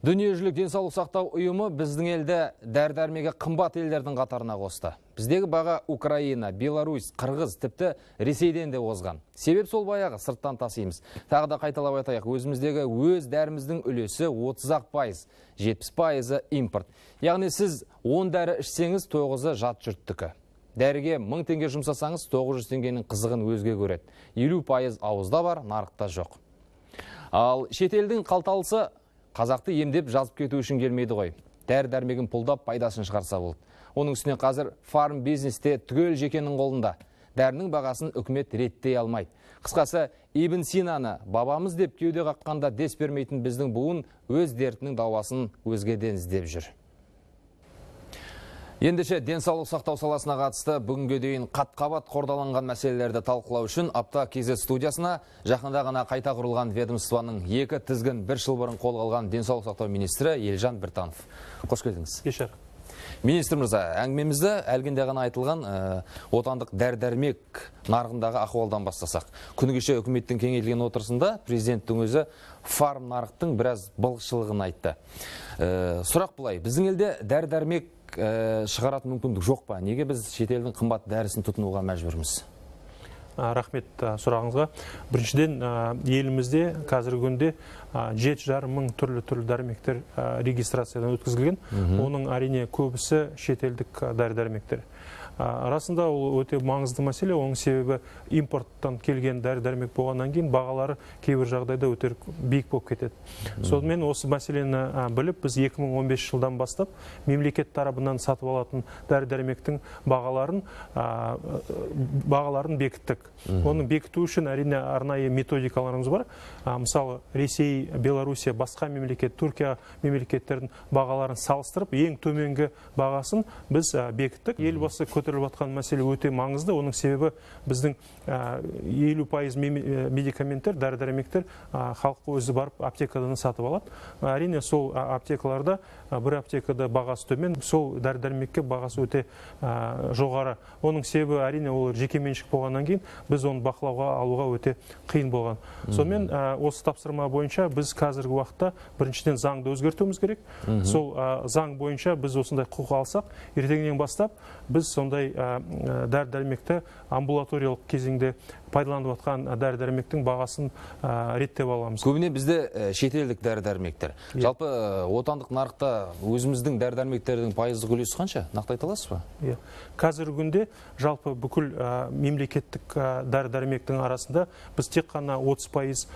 Дүниежүзілік денсаулық сақтау ұйымы біздің елді дәрі-дәрмегі қымбат елдердің қатарына қосты. Біздегі баға Украина, Беларусь, Қырғыз, тіпті Ресейден де озған. Себеп сол баяғы, сырттан тасимыз. Тағы да қайталап айтайық, өзіміздегі өз дәріміздің үлесі 30%, 70% импорт. Яғни сіз 10 дәрі ішсеңіз, 9-ы жат жұрттікі. Дәріге 1000 теңге жұмсасаңыз, 900 теңгенің қызығын өзге көреді. 50% ауызда бар, нарықта жоқ. Ал шетелдің қалталысы қазақты емдеп жазып кету үшін келмейді ғой. Дәрі-дәрмегін пұлдап пайдасын шығарса болды. Оның үстіне қазір фарм бизнесте түгел жекенің қолында. Дәрінің бағасын үкімет реттей алмайды. Қысқасы, Ибн Синаны бабамыз деп кеуде қаққанда дес бермейтін біздің буын өз дертінің дауасын өзгеден іздеп жүр. Ендеше денсаулық сақтау саласына қатысты бүгінге дейін қат-қабат қордаланған мәселелерді талқылау үшін Апта KZ студиясына жақында ғана қайта құрылған ведомствоның екі тізгін бір шылбырын қолға алған денсаулық сақтау министрі Елжан Біртанов. Қош келдіңіз. Кеш жарық. Министр мырза, әңгімемізді әлгінде ғана айтылған отандық дәрі-дәрмек нарығындағы ахуалдан бастасақ. Күні кеше үкіметтің кеңейтілген отырысында президенттің өзі фарм нарықтың біраз былықшылығын айтты. Сұрақ былай, біздің елде дәрі-дәрмек шығаратын мүмкіндік жоқ па? Неге біз шетелдің қымбат дәрісін тұтынуға мәжбүрміз? Рахмет сұрағыңызға. Біріншіден, елімізде қазіргі күнде 7,5 мың түрлі-түрлі дәрмектер регистрациядан өткізілген. Оның әрине көбісі шетелдік дәрі-дәрмектер. Расында ол өте маңызды мәселе. Оның себебі импорттан келген дәрі-дәрмек болғаннан кейін бағалары кейбір жағдайда өте биік болып кетеді. Сонымен осы мәселені біліп, біз 2015 жылдан бастап мемлекет тарапынан сатып алатын дәрі-дәрмектің бағаларын бекіттік. Оны бекіту үшін әрине арнайы методикаларымыз бар. Мысалы, Ресей, Белоруссия, басқа мемлекет, Түркия мемлекеттердің бағаларын салыстырып, ең төменгі бағасын біз бекіттік. Елбасы көтеріліп жатқан мәселе өте маңызды. Оның себебі біздің 50% медикаменттер, дәрі-дәрмектер халық өзі барып аптекадан сатып алады. Әрине сол аптекаларда бір аптекада бағасы төмен, сол дәрі-дәрмекке бағасы өте жоғары. Оның себебі әрине ол жекеменшік болғаннан кейін біз оны бақылауға алуға өте қиын болған. Сонымен осы тапсырма бойынша біз қазіргі уақытта біріншіден заңды өзгертуіміз керек. Сол заң бойынша біз осындай құқық алсақ, ертеңнен бастап біз сондай дәрі-дәрмекті амбулаториялық кезеңде пайдаланып жатқан дәрі-дәрмектің бағасын реттеп аламыз. Көбіне бізде шетелдік дәрі-дәрмектер. Жалпы отандық нарықта өзіміздің дәрі-дәрмектердің пайыздық үлесі қанша? Нақты айта аласыз ба? Иә. Қазіргі күнде жалпы бүкіл мемлекеттік дәрі-дәрмектің арасында біз тек қана 30%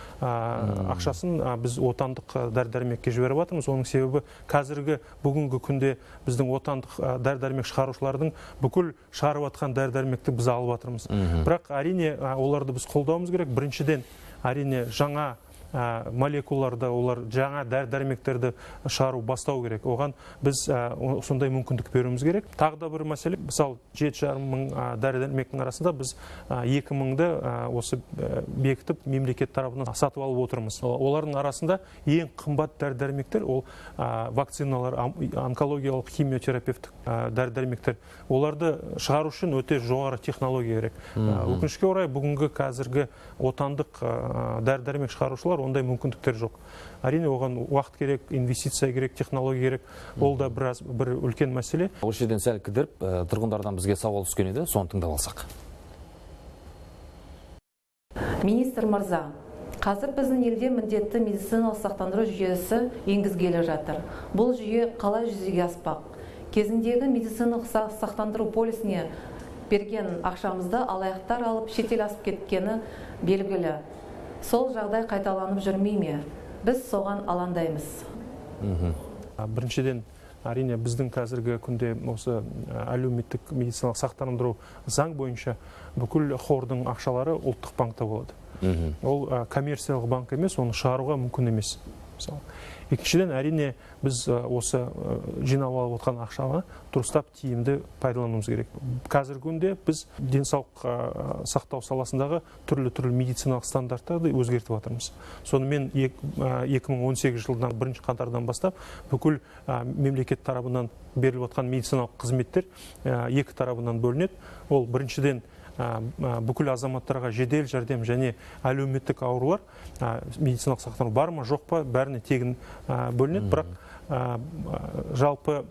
ақшасын біз отандық дәрі-дәрмекке жіберіп жатырмыз. Оның себебі қазіргі бүгінгі күнде біздің отандық дәрі-дәрмек шығарушылардың бүкіл шығарып жатқан дәрі-дәрмекті біз алып жатырмыз. Бірақ әрине оларды біз қолдауымыз керек. Біріншіден, әрине жаңа молекулаларды, олар жаңа дәрі-дәрмектерді шығару бастау керек. Оған біз сондай мүмкіндік беруіміз керек. Тағы да бір мәселе, мысалы, 7,5 мың дәрі-дәрмектің арасында біз 2000-ды осы бекітіп мемлекет тарапынан сатып алып отырмыз. Олардың арасында ең қымбат дәрі-дәрмектер ол вакциналар, онкологиялық, химиотерапевтік дәрі-дәрмектер. Оларды шығару үшін өте жоғары технология керек. Өкінішке орай, бүгінгі қазіргі отандық дәрі-дәрмек шығарушылар ондай мүмкіндіктер жоқ. Әрине оған уақыт керек, инвестиция керек, технология керек. Ол да біраз бір үлкен мәселе. Осы жерден сәл кідіріп, тұрғындардан бізге сауал түскен еді, соны тыңдап алсақ. Министр мырза, қазір біздің елде міндетті медициналық сақтандыру жүйесі енгізгелі жатыр. Бұл жүйе қалай жүзеге аспақ? Кезіндегі медициналық сақтандыру полисіне берген ақшамызды алаяқтар алып шетел асып кеткені белгілі. Сол жағдай қайталанып жүрмей ме? Біз соған алаңдаймыз. Біріншіден, әрине біздің қазіргі күнде осы әлеуметтік медициналық сақтандыру заң бойынша бүкіл қордың ақшалары ұлттық банкта болады. Ол коммерциялық банк емес, оны шығаруға мүмкін емес. Мысалы. Екіншіден, әрине біз осы жинап алып отқан ақшаны дұрыстап тиімді пайдалануымыз керек. Қазіргі күнде біз денсаулық сақтау саласындағы түрлі-түрлі медициналық стандарттарды өзгертіп жатырмыз. Сонымен 2018 жылдан бірінші қаңтардан бастап бүкіл мемлекет тарапынан беріліп жатқан медициналық қызметтер екі тарапынан бөлінеді. Ол біріншіден бүкіл азаматтарға жедел жәрдем және әлеуметтік аурулар медициналық сақтандыру бар ма жоқ па, бәріне тегін бөлінеді. Бірақ жалпы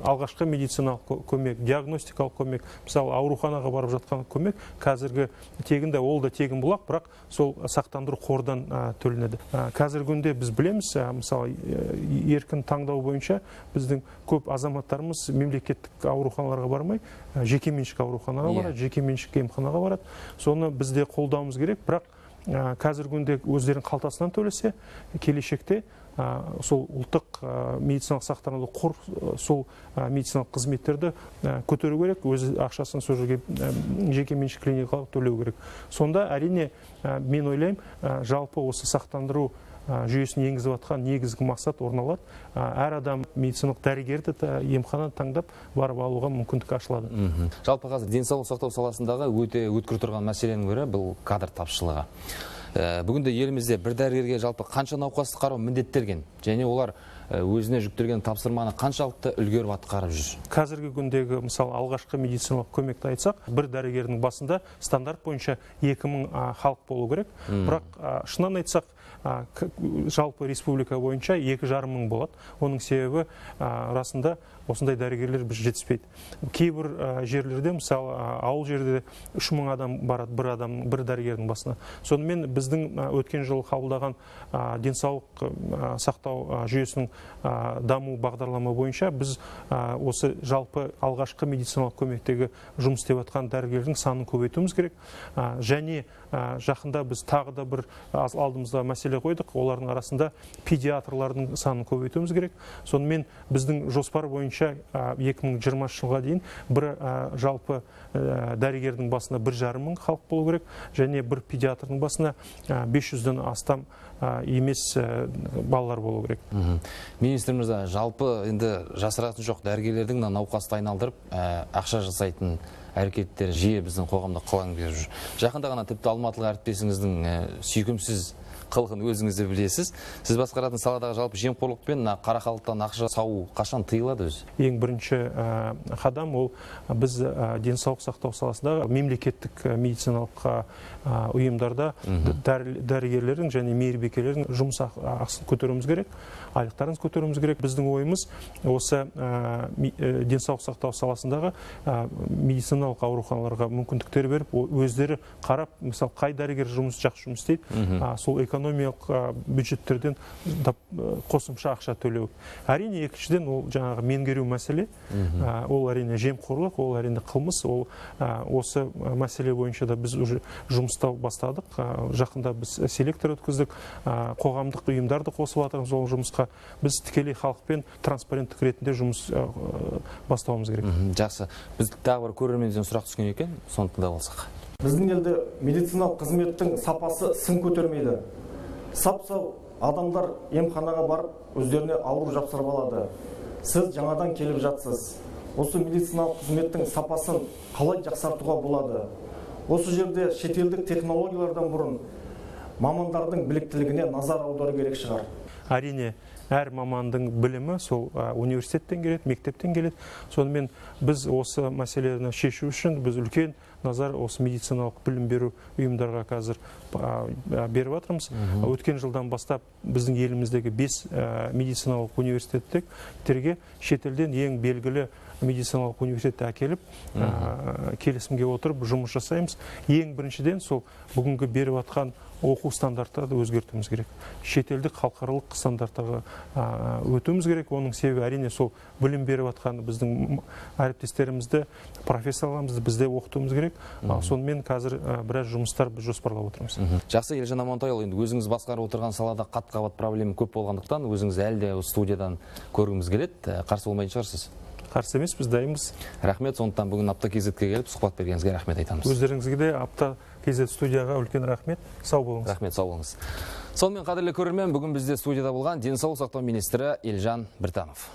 алғашқы медициналық көмек, диагностикалық көмек, мысалы ауруханаға барып жатқан көмек қазіргі тегін де, ол да тегін бұлақ, бірақ сол сақтандыру қордан төленеді. Қазіргі күнде біз білеміз, мысалы еркін таңдау бойынша біздің көп азаматтарымыз мемлекеттік ауруханаларға бармай, жекеменшік ауруханаға барады, жекеменшік емханаға барады. Соны біз де қолдауымыз керек, бірақ қазіргі күнде өздерінің қалтасынан төлесе, келешекте сол ұлттық медициналық сақтандыру қор сол медициналық қызметтерді көтеру керек, өз ақшасын сол жерге жекеменшік клиникаға төлеу керек. Сонда әрине мен ойлаймын, жалпы осы сақтандыру жүйесін енгізіп жатқан негізгі мақсат орын алады. Әр адам медициналық дәрігерді, емхананы таңдап барып алуға мүмкіндік ашылады. Жалпы қазір денсаулық сақтау саласындағы өте өткір тұрған мәселенің бірі бұл кадр тапшылығы. Бүгінде елімізде бір дәрігерге жалпы қанша науқасты қарау міндеттелген және олар өзіне жүктелген тапсырманы қаншалықты үлгеріп атқарып жүр? Қазіргі күндегі мысалы алғашқы медициналық көмекті айтсақ, бір дәрігердің басында стандарт бойынша 2000 халық болу керек. Бірақ шынын айтсақ, жалпы республика бойынша 2,5 мың болады. Оның себебі расында осындай дәрігерлер біз жетіспейді. Кейбір жерлерде, мысалы ауыл жерде 3000 адам барады бір адам, бір дәрігердің басына. Сонымен біздің өткен жылы қабылдаған денсаулық сақтау жүйесінің даму бағдарлама бойынша біз осы жалпы алғашқы медициналық көмектегі жұмыс істеп жатқан дәрігерлердің санын көбейтуіміз керек. Және жақында біз тағы да бір алдымызда мәселе қойдық, олардың арасында педиатрлардың санын көбейтуіміз керек. Сонымен біздің жоспар бойынша 2020 жылға дейін бір жалпы дәрігердің басына 1,5 мың халық болу керек және бір педиатрдың басына 500-ден астам емес балалар болу керек. Министр мырза, жалпы енді жасыратын жоқ, дәрігерлердің науқасты айналдырып ақша жасайтын әрекеттері жиі біздің қоғамда қылаң беріп жүр. Жақында ғана тіпті алматылық әріптесіңіздің сүйкімсіз қылығын өзіңіз де білесіз. Сіз басқаратын саладағы жалпы жемқорлық пен қара халықтан ақша сауы қашан тыйылады өзі? Ең бірінші қадам ол біз денсаулық сақтау саласындағы мемлекеттік медициналық ұйымдарда дәрігерлердің және мейірбикелердің жұмыс ақысын көтеруіміз керек, айлықтарын көтеруіміз керек. Біздің ойымыз осы денсаулық сақтау саласындағы медициналық ауруханаларға мүмкіндіктер беріп, өздері қарап, мысалы қай дәрігер жақсы жұмыс істейді, сол экономикалық бюджеттерден қосымша ақша төлеу. Әрине, екіншіден ол жаңағы меңгеру мәселе, ол әрине жемқорлық, ол әрине қылмыс, ол осы мәселе бойынша да біз уже жұмыстау бастадық. Жақында біз селектор өткіздік, қоғамдық ұйымдарды қосып жатырмыз ол жұмысқа. Біз тікелей халықпен транспаренттік ретінде жұмыс бастауымыз керек. Жақсы. Біз тағы бір көрерменден сұрақ түскен екен, соны тыңдап алсақ. Біздің елде медициналық қызметтің сапасы сын көтермейді. Сап-сау адамдар емханаға барып, өздеріне ауру жапсырып алады. Сіз жаңадан келіп жатсыз. Осы медициналық қызметтің сапасын қалай жақсартуға болады? Осы жерде шетелдік технологиялардан бұрын мамандардың біліктілігіне назар аудару керек шығар. Әрине, әр мамандың білімі сол университеттен келеді, мектептен келеді. Сонымен біз осы мәселені шешу үшін біз үлкен назар осы медициналық білім беру ұйымдарға қазір беріп жатырмыз. Өткен жылдан бастап біздің еліміздегі 5 медициналық университеттерге шетелден ең белгілі медициналық университетті әкеліп, келісімге отырып жұмыс жасаймыз. Ең біріншіден сол бүгінгі беріп жатқан оқу стандарттарды өзгертуіміз керек. Шетелдік халықаралық стандарттарға өтуіміз керек. Оның себебі әрине сол білім беріп жатқан біздің әріптестерімізді, профессорларымызды бізде оқытуымыз керек. Сонымен қазір біраз жұмыстар біз жоспарлап отырмыз. Жақсы, Елжан Амантайұлы, енді өзіңіз басқарып отырған салада қат-қабат проблема көп болғандықтан өзіңіз әлі де студиядан көргіміз келеді. Қарсы болмайтын шығарсыз? Қарсы емеспіз, дайынбыз. Рахмет, сондықтан бүгін Апта KZ-ке келіп сұхбат бергеніңізге рахмет айтамыз. Өздеріңізге де Апта KZ студияға үлкен рахмет. Сау болыңыз. Рахмет, сау болыңыз. Сонымен, қадірлі көрермен, бүгін бізде студияда болған денсаулық сақтау министрі Елжан Біртанов.